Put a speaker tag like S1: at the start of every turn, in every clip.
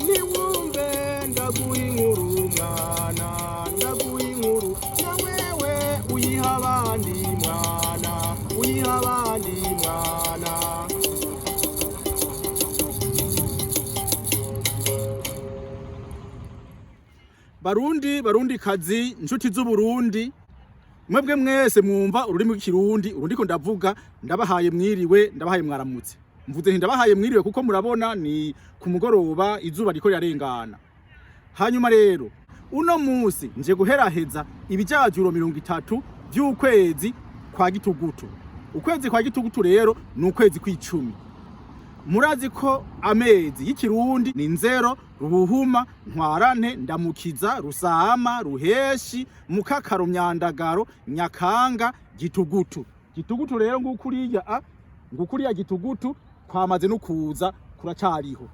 S1: Niwumve ndaguha inkuru mwana, ndaguha inkuru na wewe uyiha abandi mwana, uyiha abandi mwana. Barundi, barundi kazi, inshuti z'Uburundi, mwebwe mwese mwumva ururimi rw'Ikirundi urundi ko ndavuga, ndabahaye mwiriwe, ndabahaye mwaramutse. Mvuze nti ndabahaye mwiriwe kuko murabona ni ku mugoroba, izuba riko rirarengana. Hanyuma rero uno musi nje guheraheza ibijajuro 30 vy'ukwezi kwa gitugutu. Ukwezi kwa gitugutu rero ni ukwezi kw'icumi. Murazi ko amezi y'ikirundi ni Nzero, Ruhuhuma, Ntwarante, Ndamukiza, Rusama, Ruheshi, Mukakaro, Myandagaro, Nyakanga, Gitugutu. Gitugutu rero ngukuriya a ngukuriya gitugutu kwamaze no kuza kuracariho.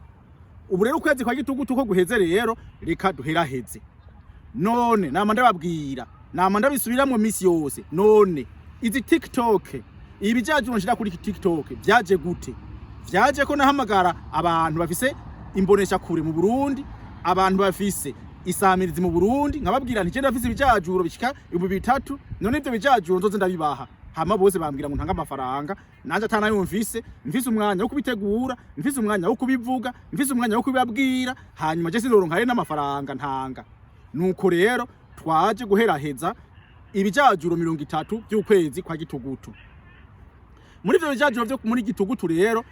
S1: Ubu rero ukwezi kwa gitugutu ko guheze, rero reka duheraheze. None nama ndababwira, nama ndabisubiramwo misi yose. None izi TikTok, ibijajuro nshira kuri TikTok vyaje gute? Vyaje ko nahamagara abantu bafise imbonesha kure mu Burundi, abantu bafise isamirizi mu Burundi, nkababwira nti je ndafise ibijajuro bishika 3000, none ivyo bijajuro nzoze ndabibaha. Hama bose bambwira ngo ntange amafaranga, nanje atanayo mfise. Mfise umwanya wo kubitegura, mfise umwanya wo kubivuga, mfise umwanya wo kubibabwira, hanyuma je sinoronka rero n'amafaranga ntanga. Nuko rero twaje guheraheza ibijajuro 30 by'ukwezi kwa gitugutu. Muri ivyo bijajuro vyo muri gitugutu rero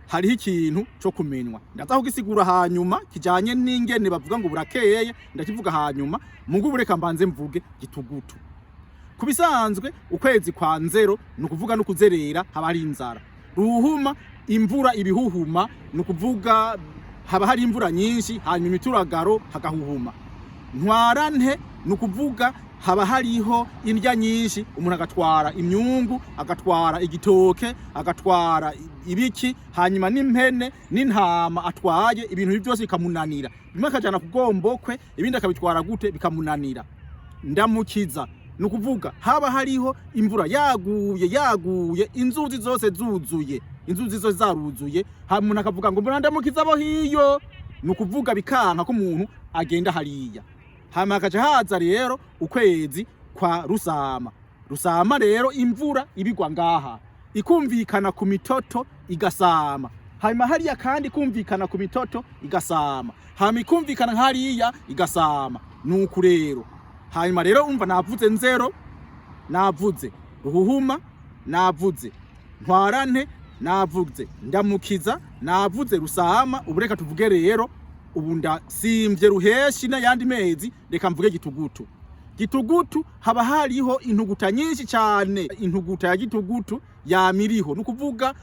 S1: hariho ikintu co kumenywa, ndaza kugisigura hanyuma, kijanye n'ingene bavuga ngo burakeye, ndakivuga hanyuma. Mugu reka mbanze mvuge gitugutu. Ku bisanzwe ukwezi kwa Nzero ni ukuvuga no kuzerera, haba hari inzara. Ruhuma imvura ibihuhuma, ni ukuvuga haba hari imvura nyinshi, hanyuma imituragaro hagahuhuma. Ntwarante ni ukuvuga haba hariho indya nyinshi, umuntu agatwara imyungu, agatwara igitoke, agatwara ibiki, hanyuma n'impene n'intama atwaye, ibintu byose bikamunanira. Bimwe akajana kugombokwe, ibindi akabitwara gute bikamunanira. Ndamukiza ni ukuvuga haba hariho imvura yaguye yaguye, inzuzi zose zuzuye, inzuzi zose zaruzuye, umuntu akavuga ngo mbona ndamukiza abo hiyo, ni ukuvuga bikanka ko umuntu agenda hariya. Hama hakaca haza rero ukwezi kwa Rusama. Rusama rero imvura ibigwa ngaha ikumvikana ku mitoto igasama, hanyuma hariya kandi ikumvikana ku mitoto igasama, hama ikumvikana hariya igasama. Nuku rero hanyuma rero umva navuze Nzero, navuze Ruhuhuma, navuze Ntwarante, navuze Ndamukiza, navuze Rusama. Ubu reka tuvuge rero, ubu ndasimvye Ruheshi n'ayandi mezi, reka mvuge gitugutu. Gitugutu haba hariho intuguta nyinshi cyane. Intuguta ya gitugutu yamiriho, ni ukuvuga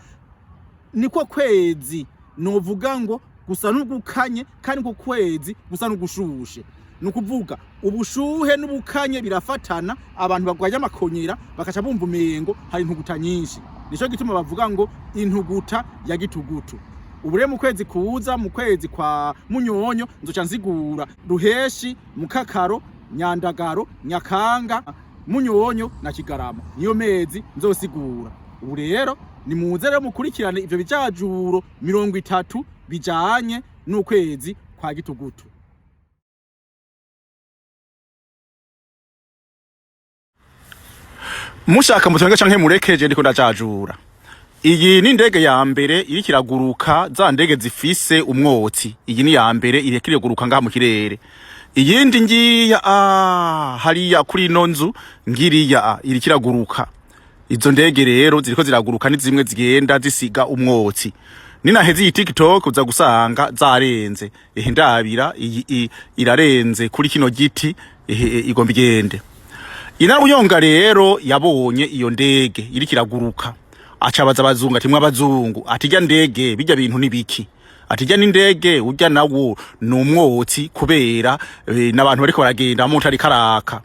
S1: niko kwezi novuga ngo gusa n'ugukanye, kandi ko kwezi gusa n'ugushushe, ni ukuvuga ubushuhe n'ubukanye birafatana. Abantu bagwaye amakonyera bakaca bumva umengo hari intuguta nyinshi, nico gituma bavuga ngo intuguta ya gitugutu. Ubu rero mu kwezi kuza, mu kwezi kwa Munyonyo, nzoca nzigura Ruheshi, Mukakaro, Nyandagaro, Nyakanga, Munyonyo na Kigarama, niyo mezi nzosigura. Ubu rero nimuze rero mukurikirane ivyo bijajuro 30 bijanye n'ukwezi kwa gitugutu. Mushaka mutenge canke murekeje, ndiko ndajajura. Iyi ni indege ya mbere iriko iraguruka, za ndege zifise umwotsi. Iyi ni ya mbere iriko iraguruka ngaha mu kirere. Iyindi ngiya hariya kuri ino nzu, ngiriya iriko iraguruka. Izo ndege rero ziriko ziraguruka ni zimwe zigenda zisiga umwotsi. Ninaheze iyi TikTok uza gusanga zarenze. Ehe, ndabira iyi irarenze kuri kino giti, ehe igomba igende. Inarunyonga rero yabonye iyo ndege iriko iraguruka, acabaza abazungu ati: "Mw'abazungu," ati, "irya ndege, bijya bintu nibiki?" Ati: "Irya n'indege, urya nawo ni umwotsi kubera n'abantu bariko baragenda mu ariko araka."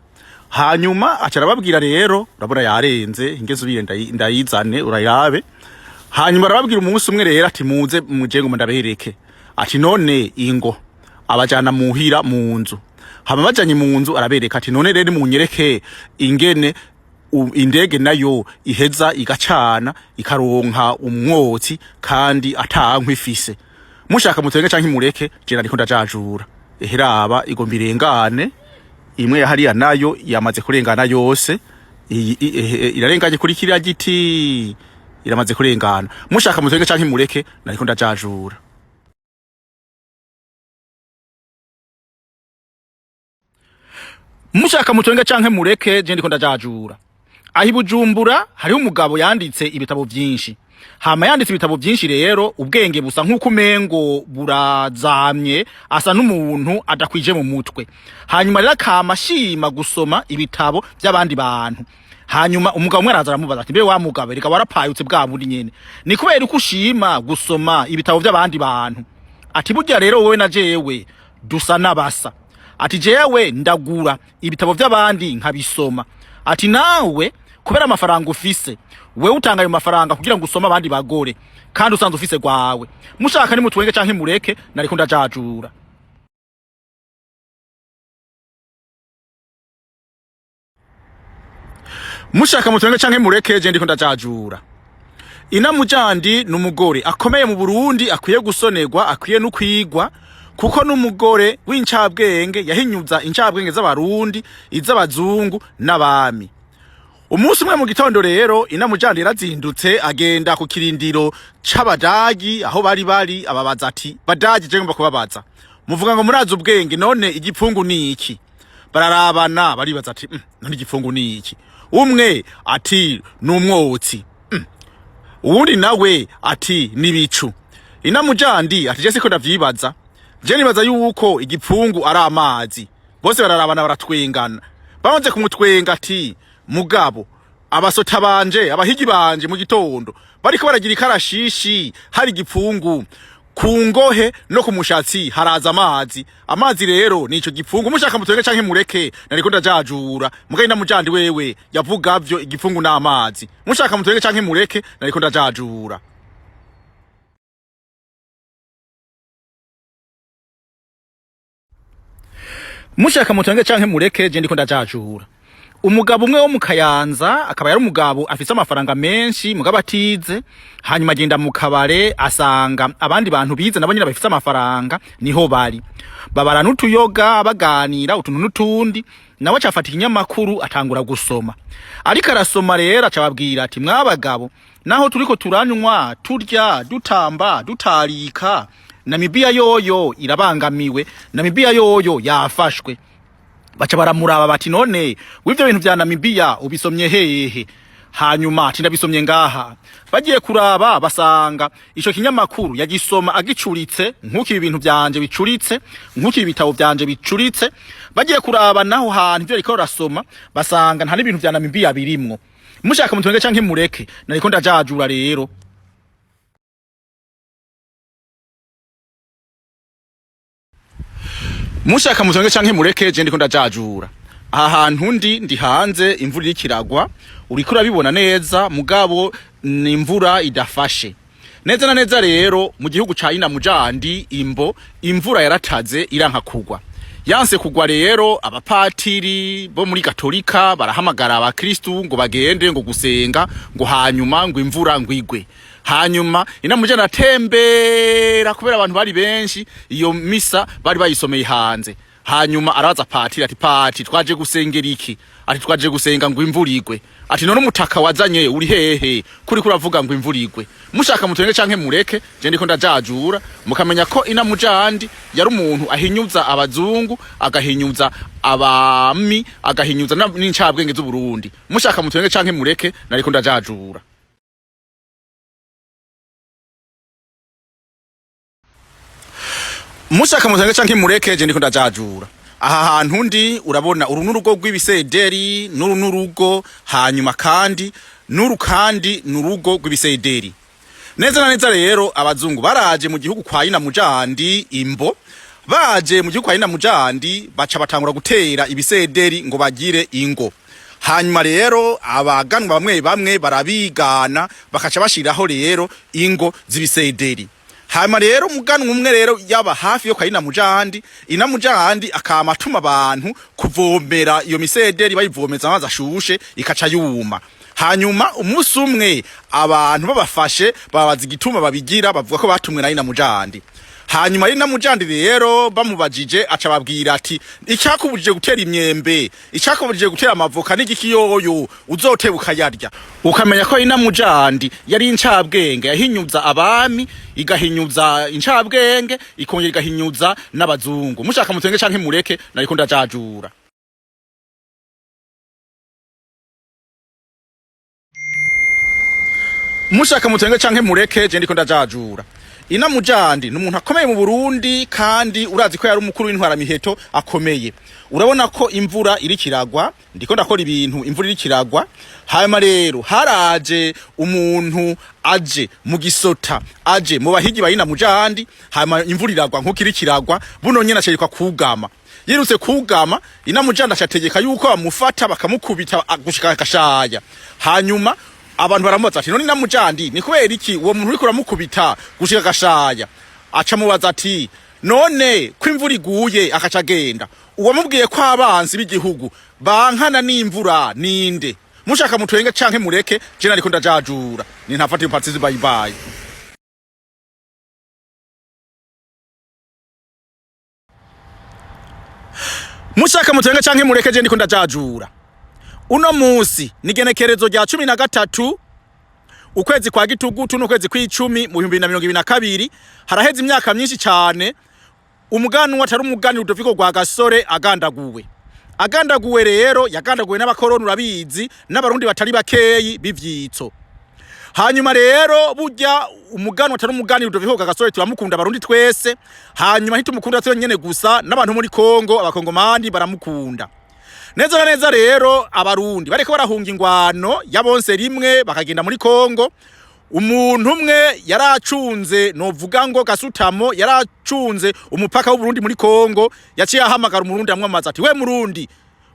S1: Hanyuma aca arababwira rero, urabona yarenze, ingeze ubire ndayizane urayirabe. Hanyuma arababwira umunsi umwe rero ati: "Muze muje ngo ndabereke." Ati: "None ingo." Abajana muhira mu nzu. Hama bajanye mu nzu arabereka ati: "None rero munyereke ingene indege nayo iheza igacana ikaronka umwotsi kandi atankwi ifise." Mushaka mutenge canke mureke, je nariko ndajajura. Eheraba igomba irengane imwe ya hariya, nayo yamaze kurengana yose. Irarenganye kuri kiriya giti, iramaze kurengana. Mushaka mutenge canke mureke, nariko ndajajura. Mushaka mutenge canke mureke, je ndiko ndajajura. Aho i Bujumbura hariho umugabo yanditse ibitabo vyinshi. Hama yanditse ibitabo vyinshi rero, ubwenge busa nk'uko umengo burazamye, asa n'umuntu adakwije mu mutwe. Hanyuma rero akama ashima gusoma ibitabo vy'abandi bantu. Hanyuma umugabo umwe araza aramubaza ati: "Mbe wa mugabo, reka warapayutse bwa bundi nyene, ni kubera uko ushima gusoma ibitabo vy'abandi bantu?" Ati: "Burya rero wowe na jewe dusa n'abasa." Ati: "Jewe ndagura ibitabo vy'abandi nkabisoma." Ati: "Nawe kubera amafaranga ufise, wewe utanga ayo mafaranga kugira ngo usome abandi bagore kandi usanzwe ufise gwawe." Mushaka ni mutwenge canke mureke, nariko ndajajura. Mushaka mutwenge canke mureke, je ndiko ndajajura. Inamujandi ni umugore akomeye mu Burundi, akwiye gusonerwa, akwiye no kwigwa, kuko n'umugore w'incabwenge, yahinyuza incabwenge z'Abarundi, iz'abazungu n'abami. Umunsi umwe mu gitondo rero, Inamujandi yarazindutse agenda ku kirindiro c'Abadagi aho bari, ababaza ati: "Badagi, je ngomba kubabaza, muvuga ngo murazi ubwenge, none igipfungu ni iki?" Bararabana baribaza ati: "None igipfungu ni iki?" Umwe ati: "Ni umwotsi." Uwundi nawe ati: "Nibicu." Inamujandi ati: "Je siko ndavyibaza, je nibaza yuko igipfungu ari amazi." Bose bararabana baratwengana. Bamaze kumutwenga ati: "Mugabo abasota banje, abahigi banje, mu gitondo bariko baragira ikarashishi, hari igipfungu ku ngohe no ku mushatsi, haraza amazi. Amazi rero nico gipfungu." Mushaka mutwenge canke mureke, nariko ndajajura. Mugaye Inamujandi wewe yavuga vyo igipfungu n'amazi. Mushaka mutwenge canke mureke, nariko ndajajura. Mushaka mutwenge canke mureke, je ndiko ndajajura. Umugabo umwe wo mu Kayanza, akaba yari umugabo afise amafaranga menshi mugabo atize. Hanyuma agenda mu kabare, asanga abandi bantu bize nabo nyine bafise amafaranga niho bari, babara n'utuyoga, baganira utuntu n'utundi. Nawe acafata ikinyamakuru atangura gusoma. Ariko arasoma rero, acababwira ati: "Mwabagabo, naho turiko turanywa, turya, dutamba, dutarika, Namibiya yoyo irabangamiwe, Namibiya yoyo yafashwe." Baca baramuraba bati: "None w'ivyo bintu vya Namibiya ubisomye hehe?" Hanyuma ati: "Ndabisomye ngaha." Bagiye kuraba basanga ico kinyamakuru yagisoma agicuritse nk'uko ibi bintu vyanje bicuritse, nk'uko ibi bitabo vyanje bicuritse. Bagiye kuraba naho hantu ivyo ariko arasoma, basanga nta n'ibintu vya Namibiya birimwo. Mushaka mutwenge canke mureke, nariko ndajajura rero. Mushaka mutwenge canke mureke, je ndiko ndajajura. Aha hantu ndi hanze, imvura iriko iragwa, uriko urabibona neza, mugabo ni imvura idafashe neza na neza. Rero mu gihugu ca Inamujandi imbo, imvura yarataze, iranka kugwa. Yanse kugwa rero, abapatiri bo muri Katolika barahamagara abakristu ngo bagende ngo gusenga, ngo hanyuma ngo imvura ngo igwe. Hanyuma Inamujandi atembera, kubera abantu bari benshi, iyo misa bari bayisomeye hanze. Hanyuma arabaza patiri ati: "Pati, twaje gusengera iki?" Ati: "Twaje gusenga ngo imvura igwe." Ati: "None umutaka wazanye uri hehe, kuri kuravuga ngo imvura igwe?" Mushaka mutenge canke mureke, je ndiko ndajajura. Mukamenya ko Inamujandi yari umuntu ahinyuza abazungu, agahinyuza abami, agahinyuza n'incabwenge z'Uburundi. Mushaka mutenge canke mureke, nariko ndajajura. Mushaka mutenge canke mureke, je ndiko ndajajura. Aha hantu ndi, urabona uru n'urugo rw'ibisederi, n'uru n'urugo, hanyuma kandi n'uru kandi n'urugo rw'ibisederi neza na neza. Rero abazungu baraje mu gihugu kwa Inamujandi imbo. Baje mu gihugu kwa Inamujandi, baca batangura gutera ibisederi ngo bagire ingo. Hanyuma rero abaganwa bamwe bamwe barabigana, bakaca bashiraho rero ingo z'ibisederi. Hanyuma rero umuganwa umwe rero yaba hafi yo kwa Inamujandi. Inamujandi akama atuma abantu kuvomera iyo misederi, bayivomeza amazi ashushe, ikaca yuma. Hanyuma umunsi umwe abantu babafashe, babaza igituma babigira, bavuga ko batumwe na Inamujandi. Hanyuma ari namujandi rero bamubajije, aca babwira ati: "Icyakubujije gutera imyembe, icyakubujije gutera amavoka n'igikiyoyo uzoteba ukayarya." Ukamenya ko ari namujandi yari incabwenge, yahinyuza abami, igahinyuza incabwenge, ikongera igahinyuza n'abazungu. Mushaka mutenge canke mureke, nariko ndajajura. Mushaka mutenge canke mureke, je ndiko ndajajura. Ina mujandi ni umuntu akomeye mu Burundi, kandi urazi ko yari umukuru w'intwaramiheto akomeye. Urabona ko imvura iri kiragwa, ndiko ndakora ibintu imvura iri kiragwa. Hanyuma rero haraje umuntu aje mu gisota, aje mu bahigi bayina mujandi. Hanyuma imvura iragwa nkuko iri kiragwa buno nyene, acereka kugama, yirutse kugama. Ina mujandi acategeka yuko bamufata bakamukubita gushika akashaya. Hanyuma abantu baramubaza ati: "None namujandi, ni kubera iki uwo muntu uriko uramukubita gushika agashaya?" Aca mubaza ati: "None ko imvura iguye akaca agenda, uwamubwiye ko abansi b'igihugu bankana n'imvura ninde?" Mushaka mutwenge canke mureke, je nariko ndajajura. Ni ntafatiye parties. Bye bye. Mushaka mutwenge canke mureke, je ndiko ndajajura. Uno musi ni igenekerezo rya 13 ukwezi kwa gitugutu n'ukwezi kw'icumi mu 2022. Haraheze imyaka myinshi cyane umuganwa atari umugani Rudoviko rwa Gasore agandaguwe. Agandaguwe rero, yagandaguwe n'abakoroni, urabizi, n'abarundi batari bakeyi b'ivyitso. Hanyuma rero burya umuganwa atari umugani Rudoviko rwa Gasore turamukunda abarundi twese. Hanyuma ntitumukunda twenyene gusa, n'abantu muri Kongo, abakongomani baramukunda neza na neza. Rero abarundi bariko barahunga ingwano yabonse rimwe bakagenda muri Kongo, umuntu umwe yaracunze, novuga ngo gasutamo, yaracunze umupaka w'Uburundi muri Kongo, yaciye ahamagara umurundi, amwamaza ati: "We murundi,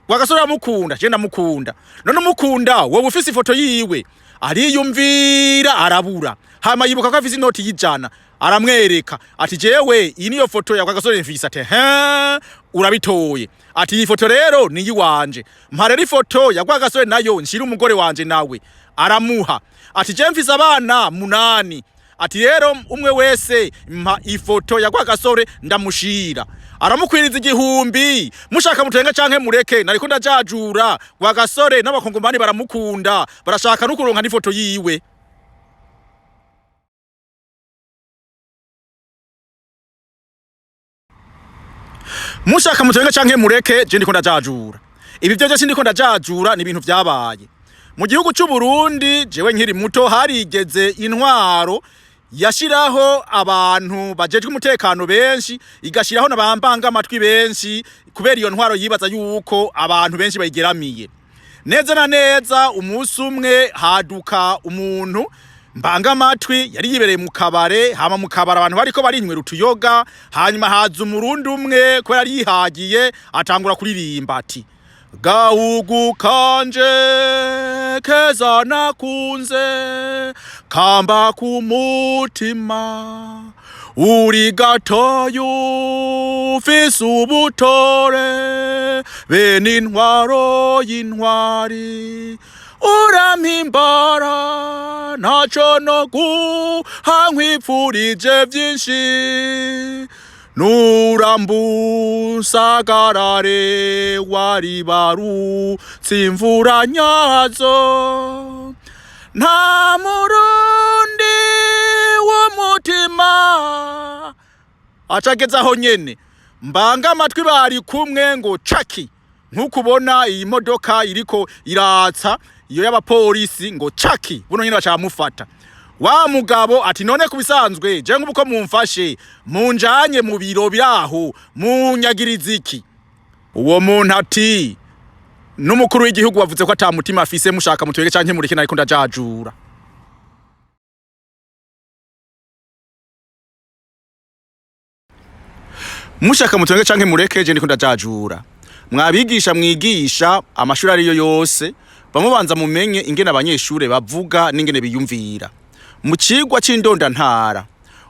S1: Rwagasore aramukunda, je ndamukunda. None umukunda wowe ufise ifoto yiwe?" Ariyumvira arabura. Hama yibuka ko afise inoti y'ijana, aramwereka ati: "Jewe iyi niyo foto ya Rwagasore mfise." Ati: "He, urabitoye." Ati: "Iyi foto rero ni iyiwanje, mpa rero ifoto ya Rwagasore nayo nshira umugore wanje." Nawe aramuha. Ati: "Je mfise abana munani." Ati: "Rero umwe wese mpa ifoto ya Rwagasore ndamushira." Aramukwiriza 1000. Mushaka mutenga canke mureke, nariko ndajajura. Rwagasore n'abakongomani baramukunda, barashaka no kuronka n'ifoto yiwe. Mushaka mutenga canke mureke, je ndiko ndajajura. Ibi vyo sindiko ndajajura, ni ibintu vyabaye mu gihugu c'u Burundi. Jewe nkiri muto harigeze intwaro yashiraho abantu bajejwe umutekano benshi, igashiraho n'abambanga amatwi benshi, kubera iyo ntwaro yibaza yuko abantu benshi bayigeramiye. Neza na neza umunsi umwe haduka umuntu mbanga amatwi yari yibereye mu kabare. Hama mu kabare abantu bariko barinywera utuyoga. Hanyuma haza umurundi umwe, kubera yari yihagiye, atangura kuririmba ati: "Gahugu kanje keza nakunze, kamba ku mutima, uri gatoyu ufise ubutore, bene intwaro y'intwari, urampimbara, ntaco no guha nkwipfurije vyinshi, nurambusagarare waribarutse imvura nyazo. Nta murundi w'umutima." Acageze aho nyene, mbanga amatwi bari kumwe ngo caki, nk'ukubona iyi modoka iriko iratsa iyo y'abapolisi, ngo caki, buno nyene bacamufata. Wa mugabo ati: "None kubisanzwe je nk'uko mumfashe munjanye mu biro biraho munyagiriza iki?" Uwo muntu ati: "N'umukuru w'igihugu wavuze ko ata mutima afise." Mushaka mutwege canke mureke, nariko ndajajura. Mushaka mutwege canke mureke, je ndiko ndajajura. Mwabigisha mwigisha amashuri ariyo yose, bamubanza mumenye ingene abanyeshure bavuga n'ingene biyumvira. Mu cigwa c'indondantara,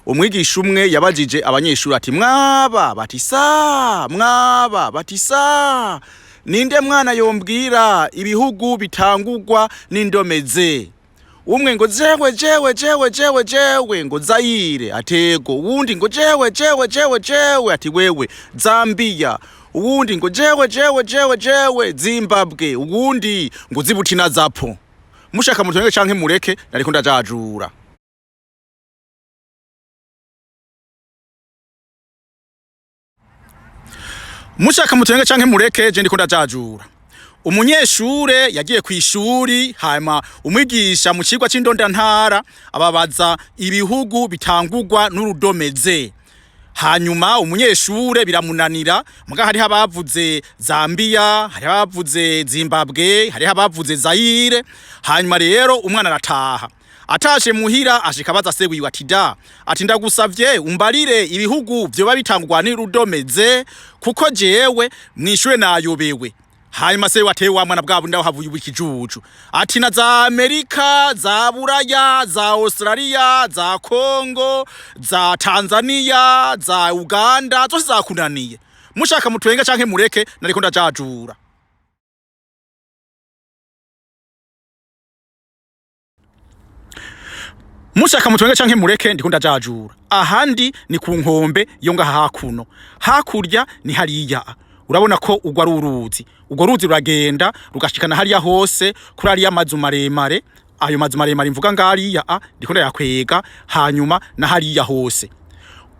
S1: umwigisha umwe yabajije abanyeshuri ati: "Mwaba bati sa, mwaba bati sa, ninde mwana yombwira ibihugu bitangurwa n'indome ze?" Umwe ngo jewe jewe jewe jewe jewe ngo Zaire, atego. Uwundi ngo jewe jewe jewe jewe, ati wewe Zambia. Uwundi ngo jewe jewe jewe jewe Zimbabwe. Uwundi ngo Zibutina zapo. Mushaka mutwenge canke mureke, nariko ndajajura. Mushaka mutwenge canke mureke, je ndiko ndajajura. Umunyeshure yagiye kw'ishuri, hanyuma umwigisha mu cigwa c'indondantara ababaza ibihugu bitangurwa n'urudome Z. Hanyuma umunyeshure biramunanira, muga hariho abavuze Zambia, hariho abavuze Zimbabwe, hariho abavuze Zaire. Hanyuma rero umwana arataha. Atashe muhira ashika abaza se wiwe ati da, ati ndagusavye umbarire ibihugu vyoba bitangurwa n'urudome Z, kuko jewe mwishure nayobewe. Hanyuma se wateye wa mwana bwabo ndaho havuye ikijuju, ati na za Amerika, za Buraya, za Australia, za Congo, za Tanzania, za Uganda, zose zakunaniye. Mushaka mutwenga canke mureke, nariko ndajajura. Mushaka mutwenge canke mureke, ndiko ndajajura. Ahandi ni ku nkombe yo ngaha hakuno, hakurya ni hariya. Urabona ko urwo ari uruzi. Urwo ruzi ruragenda rugashikana hariya hose kuri ariya mazu maremare. Ayo mazu maremare mvuga ngariya a ndiko ndayakwega, hanyuma na hariya hose.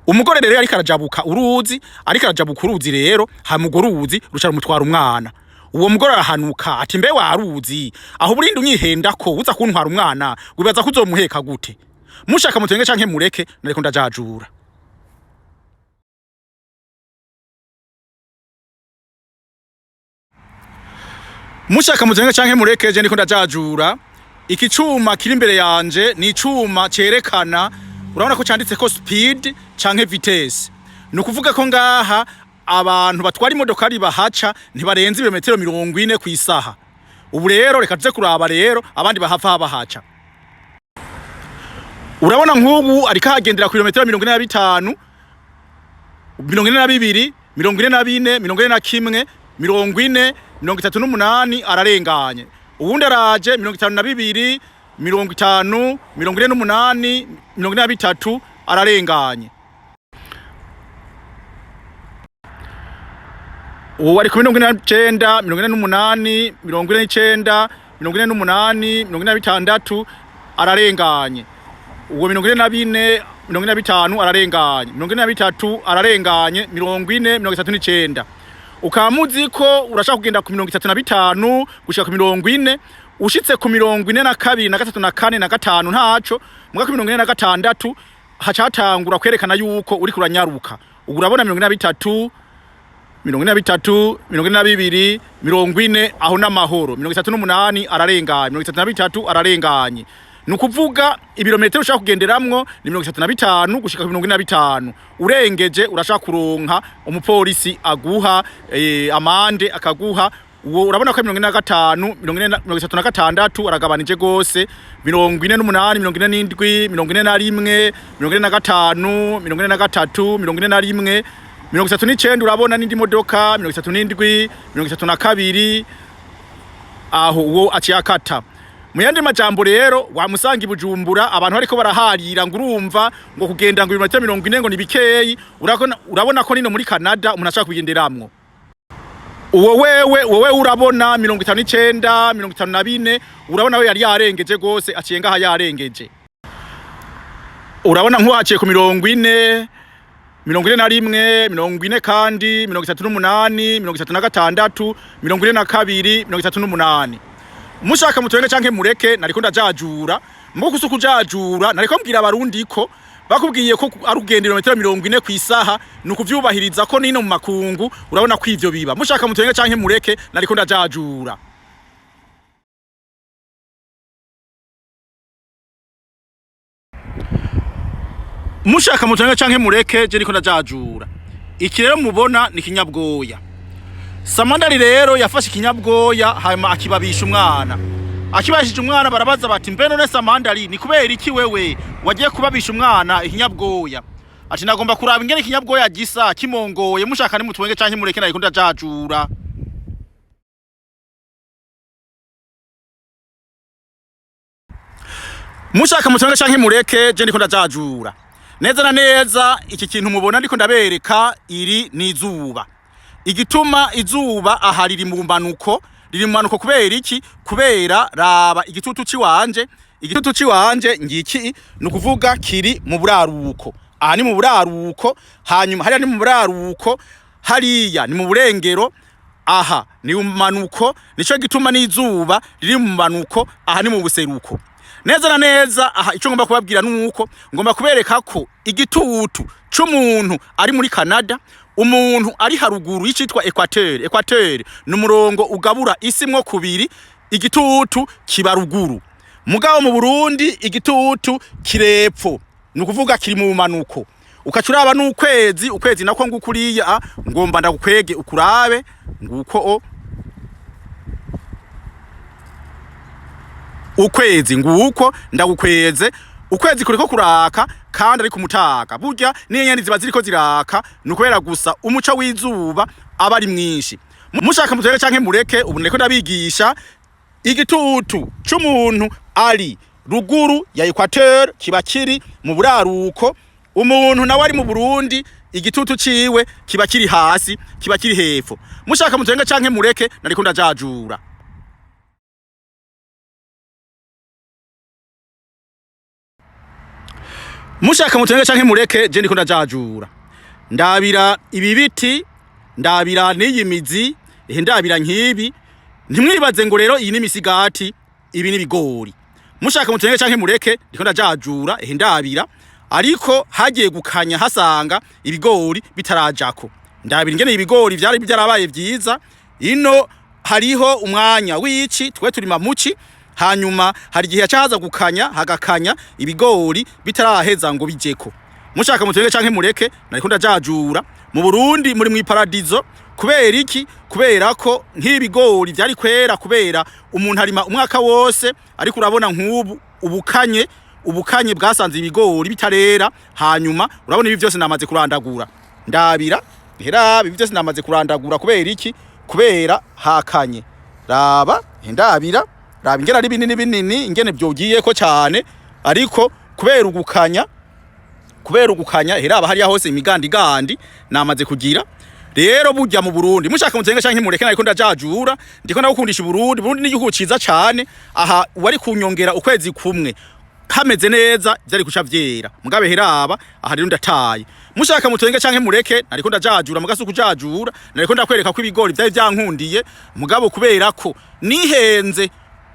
S1: Umugore rero ariko arajabuka uruzi, ariko arajabuka uruzi rero, hama urwo ruzi ruca rumutwara umwana. Uwo mugore arahanuka ati mbe waruzi aho burindi unyihenda ko uza kuntwara umwana, wibaza ko uzomuheka gute? Mushaka mutwenge canke mureke, nariko ndajajura. Mushaka mutwenge canke mureke, je ndiko ndajajura. Iki cuma kiri imbere yanje ni icuma cerekana, urabona ko canditse ko speed canke vitesse. Ni ukuvuga ko ngaha abantu batwara imodokari bahaca ntibarenza ibirometero 40 kw'isaha. Ubu rero reka tuze kuraba rero abandi bahava bahaca. Urabona nk'ubu ariko ahagendera ku birometero 45, 42, 44, 41, 40, 38, ararenganye. Uwundi araje 52, 50, 48, 43, ararenganye. Uwo ari ku 49, 48, 49, 48, 46, ararenganye. Uwo 44, 45 ararenganye, 43 ararenganye, 40, 39. Ukaba muzi ko urashaka kugenda ku 35 gushika ku 40, ushitse ku 42 na 3 na 4 na 5 ntaco, muga ku 46 hacatangura kwerekana yuko uriko uranyaruka. Ubu urabona 43, 43, 42, 40, aho n'amahoro. 38 ararenganye, 33 ararenganye. Ni ukuvuga ibirometero ushaka kugenderamwo ni 35 gushika ku 45. Urengeje urashaka kuronka umupolisi aguha amande akaguha. Uwo urabona ko 45, 40, 36 aragabanije gose, 48, 47, 41, 45, 43, 41, 39. Urabona n'indi modoka 37, 32, aho uwo aciye akata. Mu yandi majambo rero wamusanga i Bujumbura abantu bariko baraharira ngo urumva ngo kugenda ngo ibirometero 40 ngo ni bikeyi. Urabona ko nino muri Canada umuntu ashaka kugenderamwo. Uwo wewe, wowe urabona 59, 54, urabona we yari yarengeje gose, aciye ngaha yarengeje. Urabona nk'uwaciye ku 40, 41, 40 kandi, 38, 36, 42, 38. Mushaka mutwenge canke mureke, nariko ndajajura. Mbo kusa kujajura, nariko mbwira abarundi ko bakubwiye ko ari kugenda ibirometero 40 kw'isaha, ni ukuvyubahiriza ko nino mu makungu urabona ko ivyo biba. Mushaka mutwenge canke mureke, nariko ndajajura. Mushaka mutwenge canke mureke, je ndiko ndajajura. Iki rero mubona ni kinyabwoya. Samandari rero yafashe ikinyabwoya hanyuma akibabisha umwana. Akibashije umwana barabaza bati mbe none Samandari ni kubera iki wewe wagiye kubabisha umwana ikinyabwoya? Ati nagomba kuraba ingene ikinyabwoya gisa kimongoye. Mushaka nimutwenge canke mureke, nariko ndajajura. Mushaka mutonge canke mureke, je ndiko ndajajura neza na neza. Iki kintu mubona ndiko ndabereka, iri ni izuba. Igituma izuba aha riri mu manuko, riri mu manuko kubera iki? Kubera raba igitutu ciwanje, igitutu ciwanje ngiki, ni ukuvuga kiri mu buraruko. Aha ni mu buraruko, hanyuma hariya ni mu buraruko, hariya ni mu burengero, aha ni mu manuko. Nico gituma n'izuba riri mu manuko, aha ni mu buseruko neza na neza. Aha ico ngomba kubabwira nuko ngomba kubereka ko igitutu c'umuntu ari muri Canada, umuntu ari haruguru y'icitwa équateur. Équateur ni umurongo ugabura isi mwo kubiri. Igitutu kiba ruguru, mugabo mu Burundi igitutu kirepfo, ni ukuvuga kiri mu manuko. Ukaca uraba n'ukwezi, ukwezi nako ngukuriya, ngomba ndagukwege ukurabe nguko o ukwezi nguko ndagukweze. Ukwezi kuriko kuraka kandi ari kumutaka. Burya n'inyenyeri ziba ziriko ziraka, ni ukubera gusa umuco w'izuba aba ari mwinshi. Mushaka mutureke canke mureke, ubu ndiko ndabigisha igitutu c'umuntu ari ruguru ya équateur kiba kiri mu buraruko, umuntu nawe ari mu Burundi igitutu ciwe kiba kiri hasi, kiba kiri hepfo. Mushaka mutureke canke mureke, nariko ndajajura. Mushaka mutenge canke mureke, je ndiko ndajajura. Ndabira ibi biti, ndabira n'iyi mizi, ehe ndabira nk'ibi. Ntimwibaze ngo rero iyi ni imisigati, ibi ni ibigori. Mushaka mutenge canke mureke, ndiko ndajajura. Ehe ndabira, ariko hagiye gukanya hasanga ibigori bitarajako. Ndabira ingene ibigori vyari byarabaye vyiza. Ino hariho umwanya w'ici, twe turima muci, hanyuma hari igihe haca gukanya, hagakanya ibigori bitaraheza ngo bijeko. Mushaka mutenge canke mureke, nariko ndajajura. Mu Burundi muri mw'iparadizo. Kubera iki? Kubera ko nk'ibigori vyari kwera, kubera umuntu arima umwaka wose. Ariko urabona nk'ubu ubukanye, ubukanye bwasanze ibigori bitarera. Hanyuma urabona ibi vyose namaze kurandagura. Ndabira, hera ibi vyose namaze kurandagura. Kubera iki? Kubera hakanye. Raba, ndabira, raba ingene ari binini binini, ingene vyogiyeko cane, ariko kubera ugukanya, kubera ugukanya, heraba hariya hose imigandigandi namaze kugira. Rero burya mu Burundi, mushaka mutenga canke mureke, nariko ndajajura. Ndiko ndagukundisha Burundi. Burundi ni igihugu ciza cane. Aha wari kunyongera ukwezi kumwe hameze neza, vyari kuca vyera. Mugabe heraba aha rero ndataye. Mushaka mutenge canke mureke, nariko ndajajura. Mugasuku jajura, nariko ndakwereka ko ibigori vyari vyankundiye, mugabo kubera ko nihenze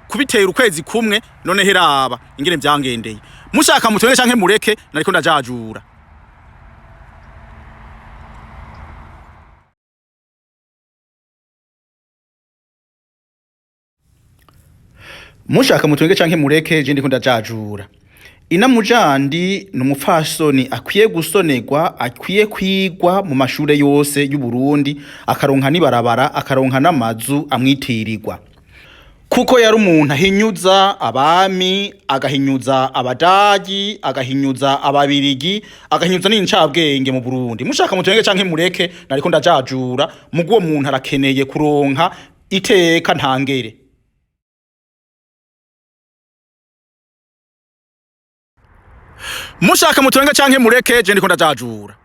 S1: kubitera ukwezi kumwe, none heraba ingene vyangendeye. Mushaka mutenge canke mureke, nariko ndajajura. Mushaka mutwenge canke mureke, je ndiko ndajajura. Ina Mujandi ni umupfasoni akwiye gusonerwa, akwiye kwigwa mu mashure yose y'u Burundi, akaronka n'ibarabara, akaronka n'amazu amwitirirwa, kuko yari umuntu ahinyuza abami, agahinyuza abadagi, agahinyuza ababirigi, agahinyuza n'incabwenge mu Burundi. Mushaka mutwenge canke mureke, nariko ndajajura. Muguwo muntu arakeneye kuronka iteka ntangere. Mushaka mutwenga canke mureke, je ndiko ndajajura.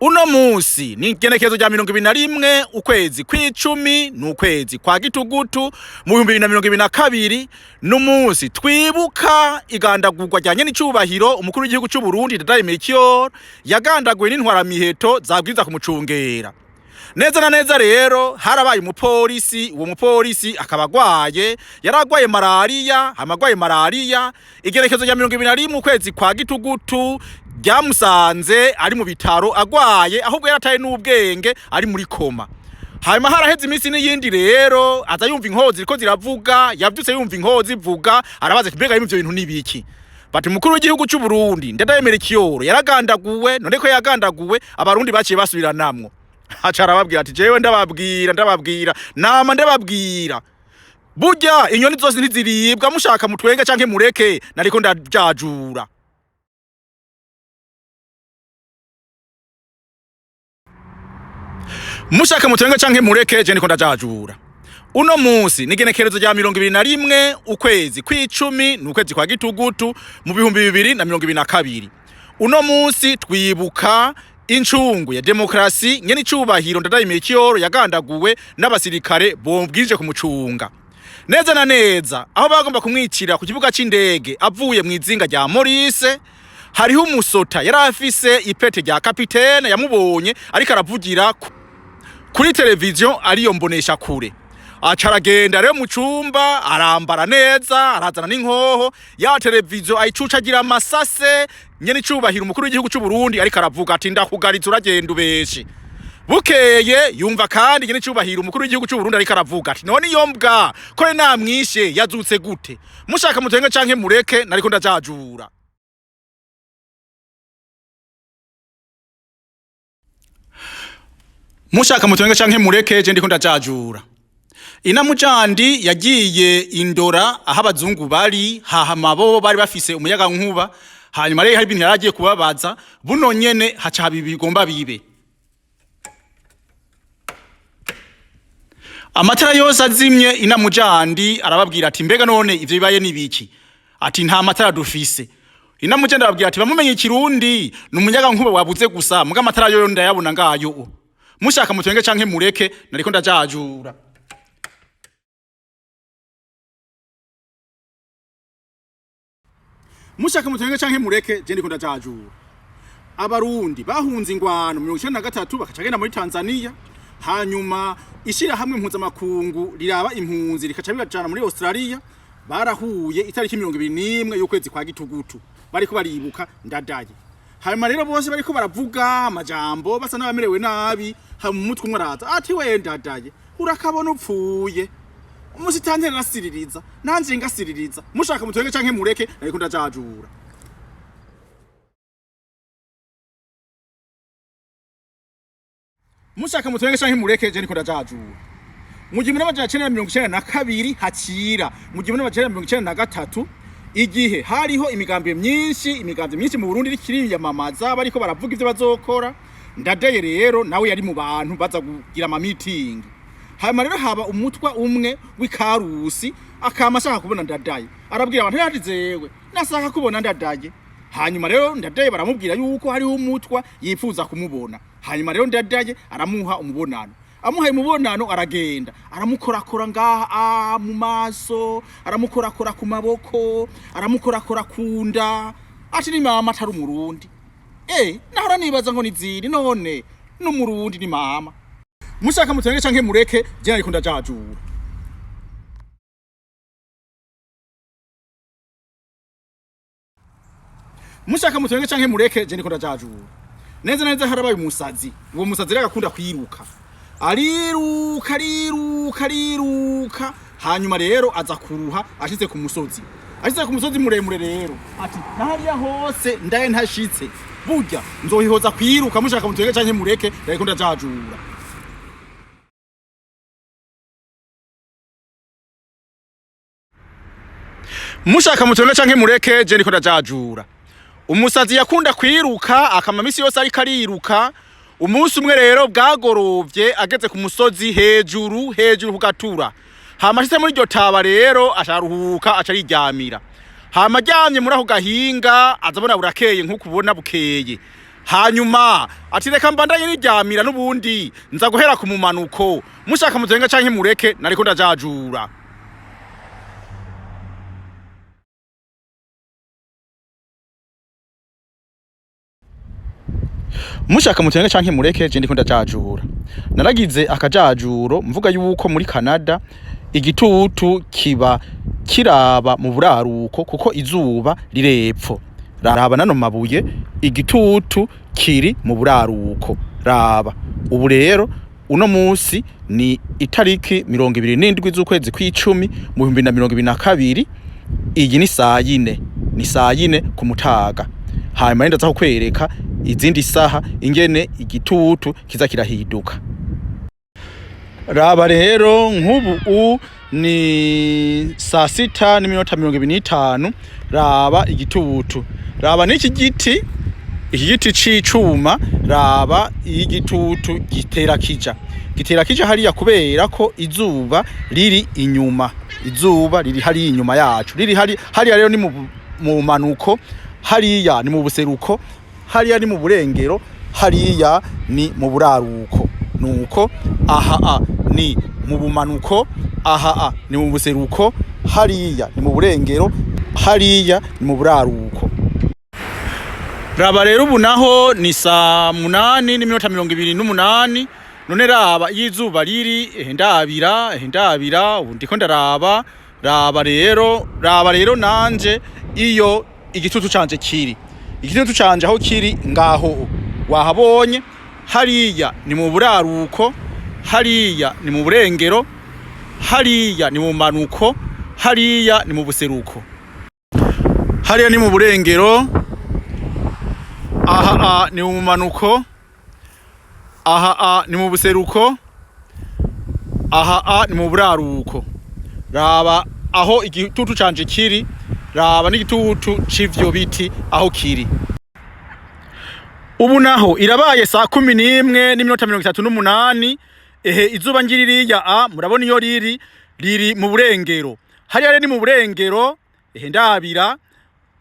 S1: Uno musi ni igenekerezo rya 21 ukwezi kw'icumi, ni ukwezi kwa gitugutu, mu 2022, n'umunsi twibuka igandagurwa rya nyenicubahiro umukuru w'igihugu c'u Burundi Ndadaye Melchior, yagandaguwe n'intwaramiheto zabwirizwa kumucungera neza na neza. Rero harabaye umupolisi, uwo mupolisi akaba agwaye, yaragwaye malariya. Amagwaye malariya, igerekezo rya 21 ukwezi kwa gitugutu ryamusanze ari mu bitaro agwaye, ahubwo yarataye n'ubwenge, ari muri coma. Hanyuma haraheze iminsi n'iyindi, rero aza yumva inkozi ziriko ziravuga. Yavyutse yumva inkozi ivuga, arabaza ati: "Mbega ivyo bintu nibiki?" Bati: "Umukuru w'igihugu c'u Burundi Ndadaye Melchior yaragandaguwe." None ko yagandaguwe, abarundi baciye basubiranamwo. Aca arababwira ati: "Jewe ndababwira, ndababwira, nama ndababwira, burya inyoni zose ntiziribwa." Mushaka mutwenga canke mureke, nariko ndajajura. Mushaka mutwenga canke mureke, je ndiko ndajajura. Uno munsi ni igenekerezo rya 21 ukwezi kw'icumi, ni ukwezi kwa gitugutu mu 2022. Uno munsi twibuka incungu ya demokrasi nyene icubahiro Ndadaye Melchior yagandaguwe n'abasirikare bombwije kumucunga. Neza na neza aho bagomba kumwicira ku kibuga c'indege avuye mu izinga rya Maurice, hariho umusota yari afise ipete rya kapitene yamubonye ariko aravugira kuri televiziyo ariyo mbonesha kure. Aca aragenda rero mu cumba, arambara neza, arazana n'inkoho ya televiziyo ayicuca agira amasase nyene icubahiro umukuru w'igihugu c'u Burundi ariko aravuga ati ndakugariza uragenda ubeshi. Bukeye yumva kandi nyene icubahiro umukuru w'igihugu c'u Burundi ariko aravuga ati none iyo mbwa kore namwishe yazutse gute? Mushaka mutenge canke mureke, nariko ndajajura. Mushaka mutenge canke mureke, je ndiko ndajajura. Inamujandi yagiye indora aho abazungu bari hahama bo bari bafise umuyaga nkuba, hanyuma rero hari ibintu yaragiye kubabaza buno nyene haca haba bigomba bibe. Amatara yose azimye, inamujandi arababwira ati mbega none ivyo bibaye nibiki? Ati nta matara dufise. Inamujandi arababwira ati bamumenye ikirundi ni umuyaga nkuba wabuze gusa, muga amatara yoyo ndayabona ngayo. Mushaka mutenge canke mureke, nariko ndajajura. Mushaka mutenge canke mureke, je ndiko ndajajura. Abarundi bahunze ingwano 93 bakaca genda muri Tanzania, hanyuma ishirahamwe mpuzamakungu riraba impunzi rikaca bibajana muri Australia. Barahuye itariki 21 y'ukwezi kwa gitugutu bariko baribuka Ndadaye. Hanyuma rero bose bariko baravuga amajambo basa n'abamerewe nabi, hama umutwe umwe araza ati we Ndadaye urakabona upfuye. Umusitanteri arasiririza nanje ngasiririza. Mushaka mutenge canke mureke, nariko ndajajura. Mushaka mutenge canke mureke, je ndiko ndajajura. Mu 1992 hakira mu 1993, igihe hariho imigambi myinshi, imigambi myinshi mu Burundi iriko iriyamamaza, bariko baravuga ivyo bazokora. Ndadaye rero nawe yari mu bantu baza kugira ama meeting. Hanyuma rero haba umutwa umwe w'ikarusi akama ashaka kubona Ndadaye, arabwira abantu ati zewe nashaka kubona Ndadaye. Hanyuma rero Ndadaye baramubwira yuko hariho umutwa yifuza kumubona. Hanyuma rero Ndadaye aramuha umubonano, amuhaye umubonano aragenda aramukorakora ngaha mu maso, aramukorakora ku maboko, aramukorakora ku nda, ati ni mama atari umurundi. Nahora nibaza ngo niziri none n'umurundi ni mama. Mushaka mutenge canke mureke, je nariko ndajajura. Mushaka mutenge canke mureke, je ndiko ndajajura. Neza neza harabaye umusazi. Uwo musazi rero agakunda kwiruka, ariruka ariruka ariruka, hanyuma rero aza kuruha ashitse ku musozi, ashitse ku musozi muremure rero ati nahariya hose ndaye ntashitse, burya nzohihoza kwiruka. Mushaka mutenge canke mureke, nariko ndajajura. Mushaka mutenge canke mureke, je ndiko ndajajura. Umusazi yakunda kwiruka akama misi yose ariko ariruka. Umunsi umwe rero bwagorovye ageze ku musozi hejuru hejuru kugatura, hama ashitse muri iryo taba rero acaruhuka aca ariryamira. Hama aryamye muri ako gahinga azabona burakeye nk'uko ubona bukeye. Hanyuma ati reka mbandanye niryamira n'ubundi nza guhera ku mumanuko. Mushaka mutenge canke mureke, nariko ndajajura. Mushaka mutenge canke mureke, je ndiko ndajajura. Naragize akajajuro mvuga yuko muri Canada igitutu kiba kiraba mu buraruko kuko izuba rirepfo. Raba nano mabuye, igitutu kiri mu buraruko. Raba ubu rero uno musi ni itariki 27 z'ukwezi kw'icumi mu 2022, iyi ni sayine, ni sayine ku mutaga. Hanyuma ndaza kukwereka izindi saha ingene igitutu kiza kirahinduka. Raba rero nk'ubu ni saa 6:25. Raba igitutu, raba n'iki giti Iki giti c'icuma, raba iyo igitutu gitera kija, gitera kija hariya kubera ko izuba riri inyuma, izuba riri hariya inyuma yacu, riri hari hariya. Rero ni mu manuko, hariya ni mu buseruko, hariya ni mu burengero, hariya ni mu buraruko. Nuko aha a ni mu bumanuko, aha a ni mu buseruko, hariya ni mu burengero, hariya ni mu buraruko. Raba rero, ubu naho ni saa 8:28. None raba iyo izuba riri. Ehe ndabira, ehe ndabira, ubu ndiko ndaraba. Raba rero, raba rero nanje iyo igitutu canje kiri, igitutu canje aho kiri ngaho wahabonye. Hariya ni mu buraruko, hariya ni mu burengero, hariya ni mu manuko, hariya ni mu buseruko, hariya ni mu burengero, aha a ni mu manuko, aha a ni mu buseruko, aha a ni mu buraruko. Raba aho igitutu canje kiri, raba n'igitutu c'ivyo biti aho kiri. Ubu naho irabaye saa 11:38. Ehe izuba ngiririya a murabona iyo riri, riri mu burengero. Hariya rero ni mu burengero. Ehe ndabira,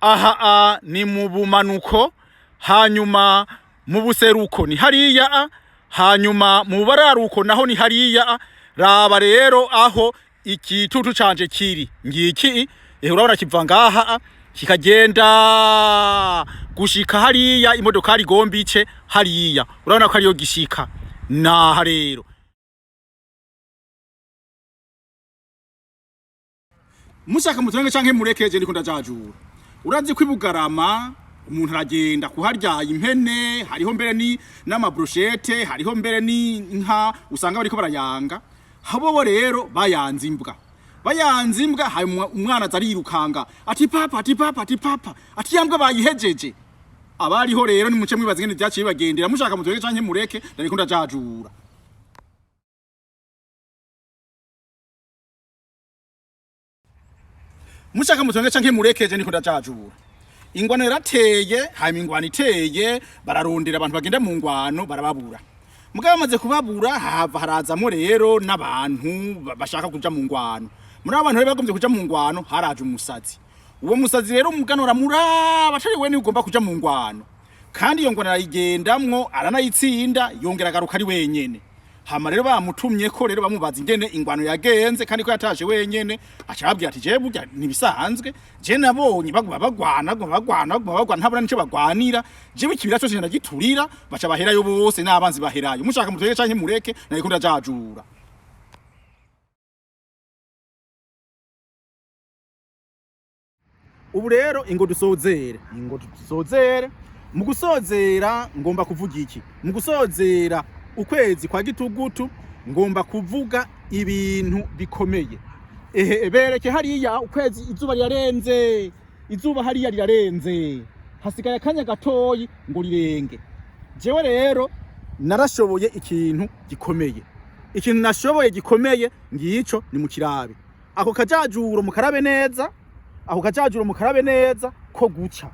S1: aha a ni mu bumanuko, hanyuma mu buseruko ni hariya a, hanyuma mu buraruko naho ni hariya a. Raba rero aho igitutu canje kiri ngiki. Ehe urabona kiva ngaha a kikagenda gushika hariya imodokari igomba ice hariya, urabona ko ariyo gishika naha rero. Mushaka muturenge canke murekeje, ndiko ndajajura. Urazi ko ibugarama umuntu aragenda kuharya impene, hariho mbere ni n'amabrochette, hariho mbere n'inka usanga bariko barayanga. Habo rero bayanze imbwa, bayanze imbwa. Hanyuma umwana aza arirukanga ati: "Papa," ati: "Papa," ati: "Papa," ati: "Ya mbwa bayihejeje." Abariho rero nimuce mwibaza ingene vyaciye bibagendera. Mushaka muturenge canke mureke, ndariko ndajajura. Mushaka mutonge canke murekeje, ndiko ndajajura. Ingwano yarateye, hanyuma ingwano iteye bararondera abantu bagenda mu ngwano barababura. Mugabo bamaze kubabura, hava harazamwo rero n'abantu bashaka kuja mu ngwano. Muri abo bantu rero bagomvye kuja mu ngwano haraje umusazi. Uwo musazi rero umugano uramuraba, atari we niwe ugomba kuja mu ngwano, kandi iyo ngwano arayigendamwo aranayitsinda, yongera agaruka ari wenyene. Hama rero bamutumye ko rero bamubaza ingene ingwano yagenze kandi ko yatashe wenyene, aca ababwira ati: "Jewe burya ntibisanzwe, je nabonye baguma bagwana, baguma bagwana, baguma bagwana, ntabona nico bagwanira. Jewe ikibira cose ndagiturira." Baca baherayo bose n'abanzi baherayo. Mushaka mutege canke mureke, nariko ndajajura. Ubu rero ingo dusozere, ingo dusozere. Mu gusozera ngomba kuvuga iki? Mu gusozera ukwezi kwa gitugutu ngomba kuvuga ibintu bikomeye. Ehe bereke hariya ukwezi, izuba rirarenze, izuba hariya rirarenze, hasigaye akanya gatoyi ngo rirenge. Jewe rero narashoboye ikintu gikomeye. Ikintu nashoboye gikomeye ngico, ni mu kirabe ako kajajuro, mukarabe neza ako kajajuro, mukarabe neza ko guca.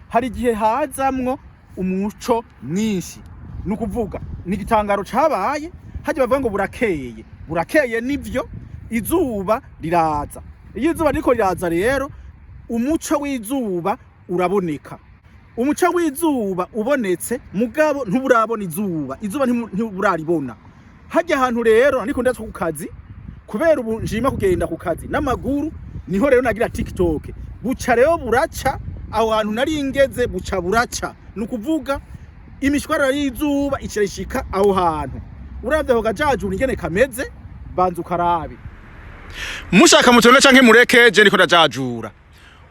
S1: Hari igihe hazamwo umuco mwinshi, ni ukuvuga ni igitangaro cabaye hajya bavuga ngo burakeye. Burakeye nivyo, izuba riraza. Iyo izuba ririko riraza rero umuco w'izuba uraboneka. Umuco w'izuba ubonetse, mugabo ntuburabona izuba, izuba ntiburaribona. Hajya ahantu rero ariko ndaza ku kazi, kubera ubu nshima kugenda ku kazi n'amaguru, niho rero nagira TikTok. Buca rero buraca aho hantu nari ngeze, buca buraca, ni ukuvuga imishwarara y'izuba icirashika aho hantu. Uravye ako gajajura ingene kameze, banza ukarabe. Mushaka mutonde canke mureke, je ndiko ndajajura.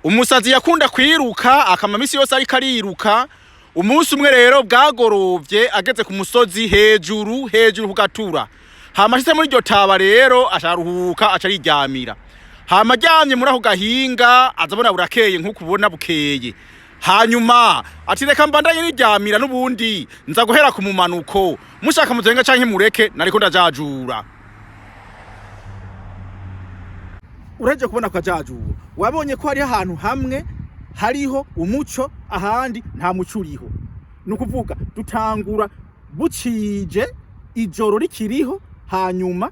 S1: Umusazi yakunda kwiruka, akama misi yose ariko ariruka. Umunsi umwe rero bwagorovye ageze ku musozi hejuru hejuru kugatura, hama ashitse muri iryo taba rero acaruhuka, aca ariryamira. Hama aryamye muri ako gahinga azabona burakeye nk'uko ubona bukeye. Hanyuma ati: "Reka mbandanye niryamira, n'ubundi nza guhera ku mumanuko." Mushaka mutenga canke mureke, nariko ndajajura. Uraje kubona akajajura, wabonye ko hariho ahantu hamwe hariho umuco, ahandi nta muco uriho. Ni ukuvuga dutangura bucije, ijoro rikiriho, hanyuma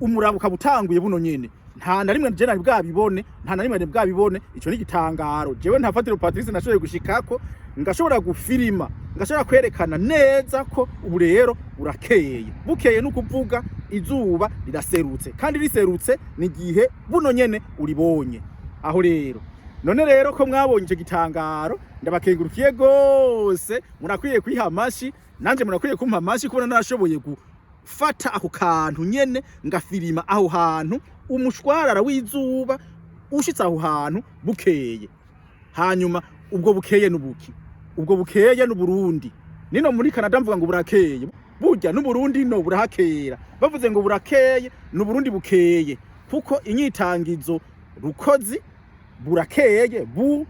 S1: umurango ukaba utanguye buno nyene. Nta na rimwe je nari bwabibone, nta na rimwe nari bwabibone. Ico ni igitangaro jewe Ntafatiro Patrice nashoboye gushikako, ngashobora gufilima, ngashobora kwerekana neza ko ubu rero burakeye. Bukeye ni ukuvuga izuba riraserutse, kandi riserutse ni igihe buno nyene uribonye. Aho rero none rero ko mwabonye ico gitangaro, ndabakengurukiye gose. Murakwiye kwiha amashi, nanje murakwiye kumpa amashi kubona narashoboye gufata ako kantu nyene, ngafilima aho hantu umushwarara w'izuba ushitse aho hantu bukeye. Hanyuma ubwo bukeye n'ubuki? Ubwo bukeye n'Uburundi. Nino muri Canada mvuga ngo burakeye, burya n'Uburundi no burahakera. Bavuze ngo burakeye, n'Uburundi bukeye, kuko inyitangizo rukozi burakeye bu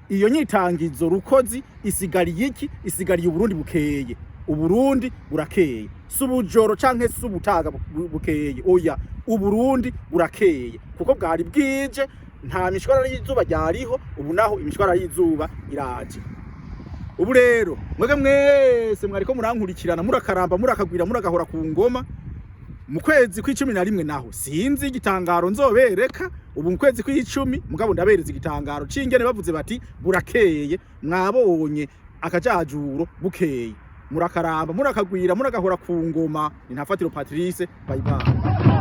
S1: iyo nyitangizo rukozi isigariye iki? Isigariye Uburundi bukeye. Uburundi burakeye, si ubujoro canke si ubutaga bukeye, oya, Uburundi burakeye kuko bwari bwije, nta mishwarara y'izuba ryariho. Ubu naho imishwarara y'izuba iraje. Ubu rero mwebwe mwese mwariko murankurikirana, murakaramba, murakagwira, murakahora ku ngoma. Mu kwezi kw'11 naho sinzi igitangaro nzobereka. Ubu mu kwezi kw'10 mugabo ndabereza igitangaro c'ingene bavuze bati burakeye, mwabonye akajajuro bukeye. Murakaramba, murakagwira, murakahora ku ngoma. Ni Ntafatiro Patrice, bye bye.